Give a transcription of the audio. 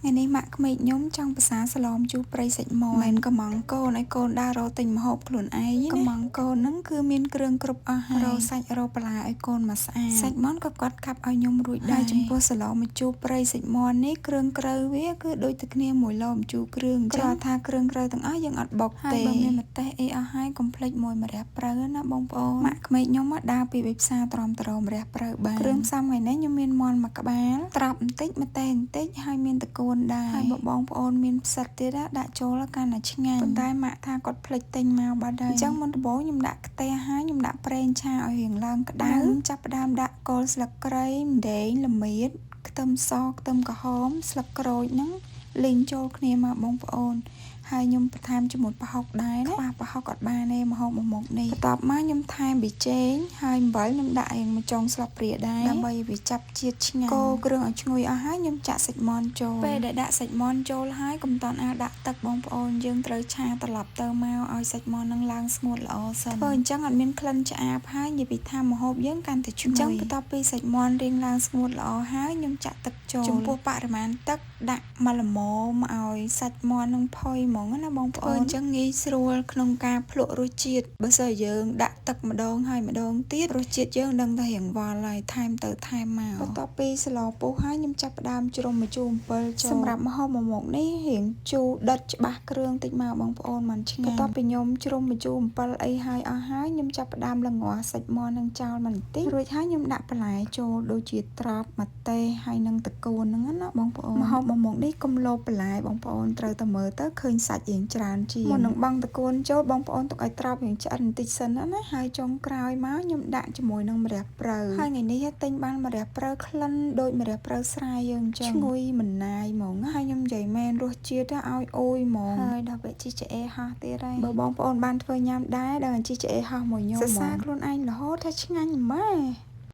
ថ្ងៃនេះម៉ាក់ក្មេកខ្ញុំចង់ប្រសាសឡមជូរព្រៃសាច់មាន់មិនកំងកូនឲ្យកូនដើររកទិញម្ហូបខ្លួនឯងណាកំងកូនហ្នឹងគឺមានគ្រឿងគ្រប់អស់ហើយរកសាច់រកបន្លែឲ្យកូនមកស្អាតសាច់មាន់ក៏គាត់កាប់ឲ្យខ្ញុំរួចដែរចំពោះសឡមជូរព្រៃសាច់មាន់នេះគ្រឿងក្រៅវាគឺដូចតែគ្នាមួយឡមជូរគ្រឿងគ្រាន់ថាគ្រឿងក្រៅទាំងអស់យើងអត់បុកទេបើមានម្ទេសអីអស់ហើយកុំភ្លេចមួយម្រះព្រៅណាបងប្អូនម៉ាក់ក្មេកខ្ញុំមកដើរពីផ្សារត្រមត្រមម្រះព្រៅបានគ្រឿងផ្សំថ្ងៃនេះខ្ញុំមានមាន់មួយក្បាលត្រប់បន្តិចម្ទេសបន្តិចហើយមានតកួនដែរហើយបើបងប្អូនមានផ្សិតទៀតដាក់ចូលកាន់តែឆ្ងាញ់ប៉ុន្តែម៉ាក់ថាគាត់ភ្លេចទិញមកបាត់ហើយអញ្ចឹងមុនដំបូងខ្ញុំដាក់ខ្ទះហើយខ្ញុំដាក់ប្រេងឆាឲ្យរៀងឡើងក្តៅចាប់ផ្ដើមដាក់គល់ស្លឹកគ្រៃម្ដេងល្មៀតខ្ទឹមសខ្ទឹមក្រហមស្លឹកក្រូចហ្នឹងលីងចូលគ្នាមកបងប្អូនហើយខ្ញុំបន្ថែមជាមួយប្រហុកដែរណាខ្វះប្រហុកអត់បានទេម្ហូបមួយមុខនេះបន្ទាប់មកខ្ញុំថែមប៊ីចេងហើយអំបិលខ្ញុំដាក់រៀងមួយចុងស្លាបព្រាដែរដើម្បីវាចាប់ជាតិឆ្ងាញ់កូរគ្រឿងឲ្យឈ្ងុយអស់ហើយខ្ញុំចាក់សាច់មាន់ចូលពេលដែលដាក់សាច់មាន់ចូលហើយកុំតន់អាលដាក់ទឹកបងប្អូនយើងត្រូវឆាត្រឡប់ទៅមកឲ្យសាច់មាន់នឹងឡើងស្ងួតល្អសិនធ្វើអញ្ចឹងអត់មានក្លិនឆ្អាបហើយនិយាយពីថាម្ហូបយើងកាន់តែឈ្ងុយអញ្ចឹងបន្ទាប់ពីសាច់មាន់រៀងឡើងស្ងួតល្អហើយខ្ញុំចាក់ទឹកចូលចំពោះបរិមាណទឹកដាក់មកល្មមឲ្យសាច់មាន់នឹងផុយហ្មងណាបងប្អូនអញ្ចឹងងាយស្រួលក្នុងការភ្លក់រសជាតិបើសិនយើងដាក់ទឹកម្ដងហើយម្ដងទៀតរសជាតិយើងដឹងតែរៀងវល់ហើយថែមទៅថែមមកបន្ទាប់ពីស្លពុះហើយខ្ញុំចាប់ផ្ដើមជ្រុំម្ជូរអំពិលចូលសម្រាប់ម្ហូបមួយមុខនេះរៀងជូរដិតច្បាស់គ្រឿងតិចមកបងប្អូនមិនឆ្ងាញ់បន្ទាប់ពីខ្ញុំជ្រុំម្ជូរអំពិលអីហើយអស់ហើយខ្ញុំចាប់ផ្ដើមល្ងាស់សាច់មាន់នឹងចោលបន្តិចរួចហើយខ្ញុំដាក់បន្លែចូលដូចជាត្រប់ម្ទេសហើយនិងតកួនហ្នឹងណាបងប្អូនម្ហូបមួយមុខនេះកុំលោបបន្លែបងប្អូនត្រូវតែមើលទៅឃើញសាច់រៀងច្រើនជាងមុននឹងបង់តកួនចូលបងប្អូនទុកឲ្យត្រប់រៀងឆ្អិនបន្តិចសិនណាហើយចុងក្រោយមកខ្ញុំដាក់ជាមួយនឹងម្រះព្រៅហើយថ្ងៃនេះទិញបានម្រះព្រៅក្លិនដូចម្រះព្រៅស្រែយើងអញ្ចឹងឈ្ងុយមិនណាយហ្មងហើយខ្ញុំនិយាយមែនរសជាតិឲ្យអូយហ្មងហើយដល់ពេលជីឆ្អេហោះទៀតហើយបើបងប្អូនបានធ្វើញ៉ាំដែរដល់ជីឆ្អេហោះមួយខ្ញុំសរសើរខ្លួនឯងរហូតថាឆ្ងាញ់ម៉េះ។